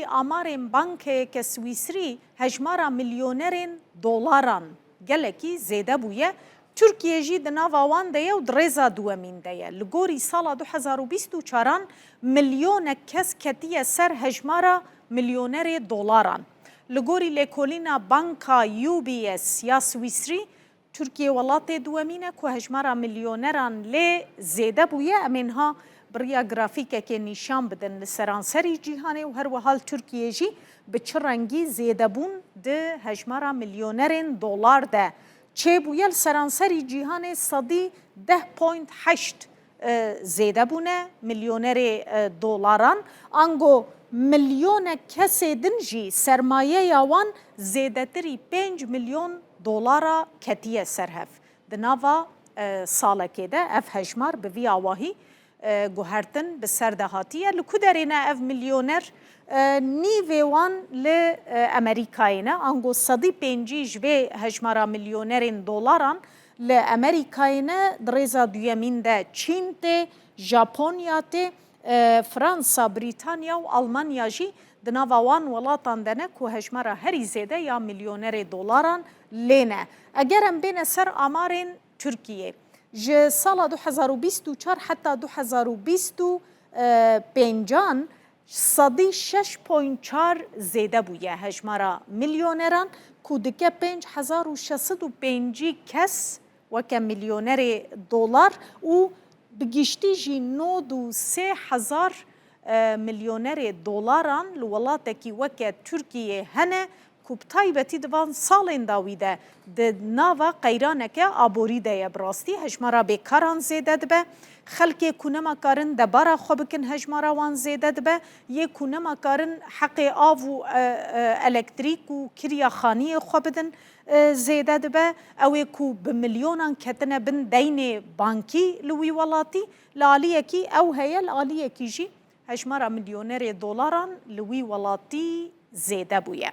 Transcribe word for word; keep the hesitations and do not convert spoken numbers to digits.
Amarên bankeyeke Swîsrî hejmara milyonerên dolaran gelekî zêde bûye. Tirkiye jî di nava wan de ye û di rêza duwemîn de ye. Li gorî sala du hezar û bîst û çaran milyonek kes ketiye ser hejmara milyonerê dolaran. Li gorî lêkolîna banka U B S ya Swîsrî, Tirkiye welatê duwemîn e ku hejmara milyoneran lê zêde bûye. Em ê niha bi riya grafîkekê nîşan bidin li seranserî cîhanê û her wiha li Tirkiye jî bi çi rengî zêdebûn di hejmara milyonerên dolar de çêbûye. Li seranserî cîhanê sedî deh point heşt, e, zêde bûne milyonerê, e, dolaran. Ango milyonek kesê din jî sermayeya wan zêdetirî pênc milyon dolara ketiye ser hev. Di nava, e, salekê de ev hejmar bi vî awahî, e, guhertin bi ser de hatiye. Li ku derê ne ev milyoner, e, nîvê wan li, e, Amerîkayê ne. Ango sedî pêncî ji vê hejmara milyonerên dolaran li Amerîkayê ne. Di rêza duyemîn de Çîn tê, Japonya tê, e, Fransa, Brîtanya û Almanya jî di nava wan welatan de ne ku hejmara herî zêde ya milyonerê dolaran lê ne. Eger em bêne ser amarên Tirkiyê, ji sala du hezar û bîst û çar heta du hezar û bîst û pêncan sedî şeş point çar zêde bûye hejmara milyoneran ku dike pênc hezar û şeş sed û pêncî kes weke milyonerê dolar û bi giştî jî nod û sê hezar, e, milyonerê dolaran li welatekî weke Tirkiyê hene ku bi taybetî di van salên dawî de di nava qeyraneke aborî de ye. Bi rastî hejmara bêkaran zêde dibe. Xelkê ku nema karin debara xwe bikin hejmara wan zêde dibe. Yê ku nema karin heqê av û, e, e, elektrîk û kiriya xaniyê xwe bidin, e, zêde dibe. Ew ê ku bi milyonan ketine bin deynê bankî li wî welatî, li aliyekî ew heye, li aliyekî jî hejmara milyonerê dolaran li wî welatî zêde bûye.